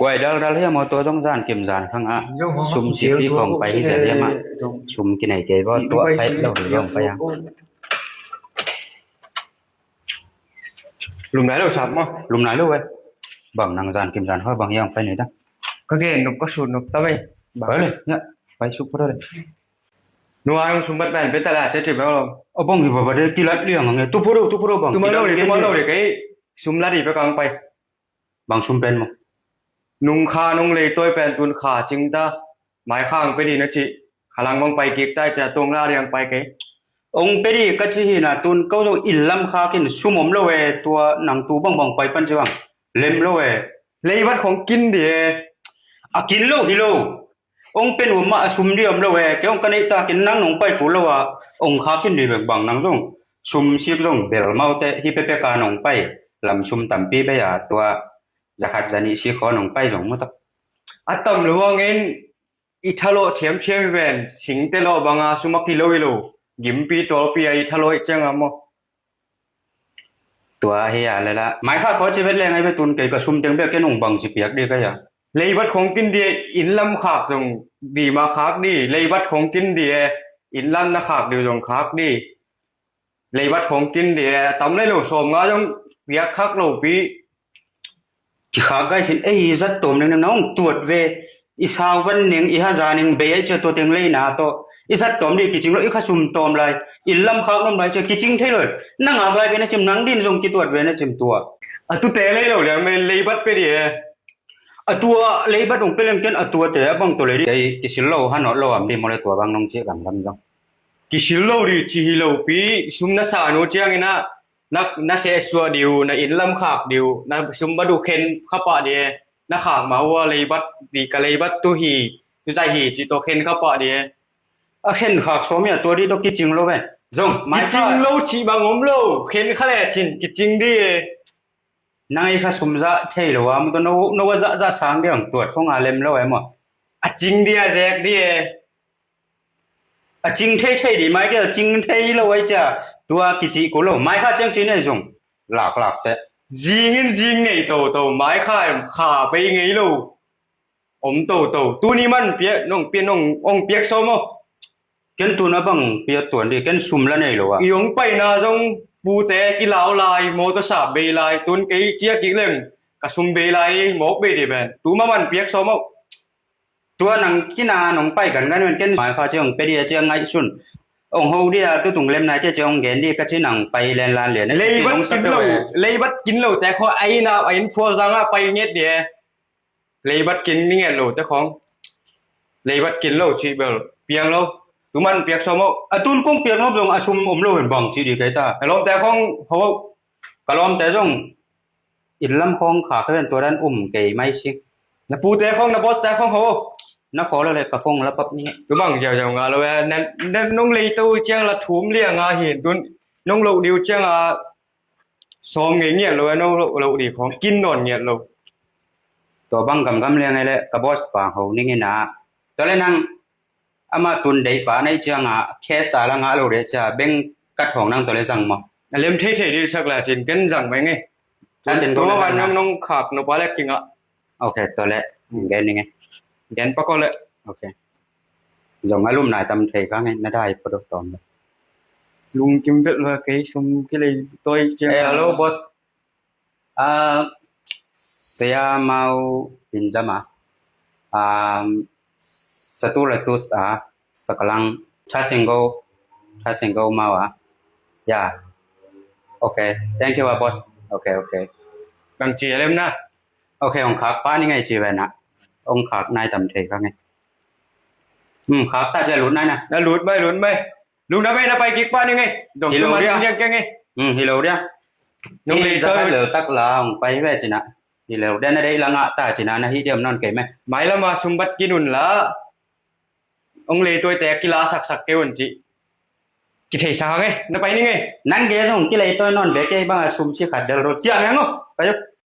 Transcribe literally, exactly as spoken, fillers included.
Kuai daldal hiam aw, tua zong zan kim zan khang ah. Sum sik hi kong pai hi zia hiam ah. Sum kinei kei baw, tua pai lo hi zong pai ah. Lum nai lo sap maw? Lum nai lo ve. Bang nang zan kim zan khang bang hiam pai nei ta. Ka gen nop ka sut nop ta ve. Pai le, ya, pai suk photo le. Nua hong sum bat pen peta la che che ba lo. A bang hi ba ba de kilat liang ang e. Tu photo, tu photo bang. Tu ma lo de, tu ma lo de kei. Sum la di pe kang pai. Bang sum pen maw? Nung kha nung lei toi pen tun kha cing ta. Mai khang pe di na ci. Khalang bang pai kik tai cia tong la di ang pai kei. Ong pe di ka ci hi na tun kau zong inn lam khak in sum om lo e tua nang tu bang bang pai pan ci bang. Lem lo e. Lei vat khong kin di e. A kin lo hi lo. Ong pe nuam mah a sum di om lo e. Kei ong ka neih ta kin nang nong pai kul lo a. Ong khak in di bek bang nang zong. Sum sik zong bel mau te hi pe pe ka nong pai. Lam sum tampi bei a tua. Za khat za nih sik khaw nong pai zong mu tak. A tam lo ang in i thalawh thiamthiam hi ven, singte lawh banga sum a kilo hi lo, gimpi tawlpi a i thalawh i cianga maw? Tua hi a lela. Mai kha khaw ci vet leng ai ve tun kei ka sum teng bek ken ung bang ci piak di ka ya. Leibat khong kin di e, inn lam khak zong di ma khak di, leibat khong kin di e, inn lam na khak di zong khak di. Leibat khong kin di e, tam lei lo sawm nga zong piak khak lo pi. Kikhak gai khin, ei, zat tawm ning na hong tuat ve, i sau van ning, i haza ning, bei ai cia tua teng lei na tawh, i zat tawm di kicing lo, i kha sum tawm lai, i lam khak lom lai cia kicing thei lo, na ngak lai ve na cim nang din zong kituat ve na cim tua. A tute lei lo liang me leibat pe di e. A tua leibat hong pe leng ken a tuate a bang tawh lei di, ei, kisil lo, hanawt lo am di maw le tua bang nong cih gamgam zong. Kisil lo di ci hi lo pi, sum na sa nu ciangin ah, na, na sehsuah di uh, na inn lam khak di uh, na sum badu khen khapah di e, na khak ma uh a leibat di ka leibat tu hi, tu zai hi, ci tawh khen khapah di e. A khen khak sawm hi a tua di tawh kicing lo ve. Zong, mai kicing lo ci bang om lo, khen kha le cin, kicing di e. Nang ei kha sum zah thei lo a, mu tawh no, no a zah, zah sang di ang tuat khong a lem lo e maw. A cing di a zek di e. A cing thei thei di mai kei a cing thei lo ai cia tua kici ko lo mai kha ciang ci nei zong lak lak te. Zing in zing nei to to mai kha em kha pei ngei lo. Om to to tuni man piak nong piak nong ong piak so maw? Ken tuna bang piak tuan di ken sum la nei lo a. I ong paina zong pute kilau lai mawtaw sa bei lai tun kei cia kik lem ka sum bei lai mawk bei di ben tuma man piak so maw? Tua nang kina nong pai gangan men ken mai kha ciang pe dia ciang ngaihsun. Ong ho dia tutung lem nai cia ciang ong gen di ka ci nang pai len lan lian. Leibat kin lo, leibat kin lo te kho aina ain phua zanga pai nget dia. Leibat kin ni nget lo te khong. Leibat kin lo ci bel piang lo. Tuman piak so mo. A tun kong piak lo dong a sum om lo hen bang ci di kai ta. Helom te khong ho. Ka lawmte zong inn lam khawng kha kha ven tua dan um kei mai si. Na pute khawng na bawste khawng ho. Na khaw lo le ka phone la pap ni. Tu bang ziau ziau nga lo e. Na, na nong lei to ciang la thum lia nga hi. Tun nong lo diu ciang a sawm ngei ngiat lo e. Nong lo, lo di khawng kin nawn ngiat lo. Tua bang gamgam lia ngai le ka boss pa ho ning ina. Tua le nang ama tun deih pa nei cianga cash ta la ngah lo deh cia beng kat hong nang tawh le zang maw? A lem thei thei dil sak la cin ken zang mai nge. Tua sin ko le zang nang nong khak no pa le kinga. Ok, tawh le gen ni nge. Gen pa ko le. Ok. Zong a lum nai tam thei ka nge na dai photo tawm le. Lung kim bel lo kei sum ki lei toi ciang. Eh, hello boss. Ah, Saya mau pinjam ah. Um, satu ratus ah, sekarang Tasenggo, Tasenggo mau ah. Ya. Okay, thank you ah, boss. Okay, okay. Kang ci lem na. Okay, ong khak pa ni ngai ci ve na. Ong khak nai tam thei ka ngai. Hmm, khak ta ci lut nai na. Na lut mai, lut mai. Lungdam ei na pai kik pa ni ngei. Hi lo dia. Hi lo dia. Nung lei sa lo tak la ong pai ve cina. Hi lo dia na dei la ngah ta cina na hi diam non kei me. Mai lama sumbat kinun la. Ong lei toi te kila sak sak kei un ci. Ki thei sa ngei na pai ni ngei. Nang ge zong ki lei toi non be kei bang a sum si khat del ro cia ngei ngo. Pai.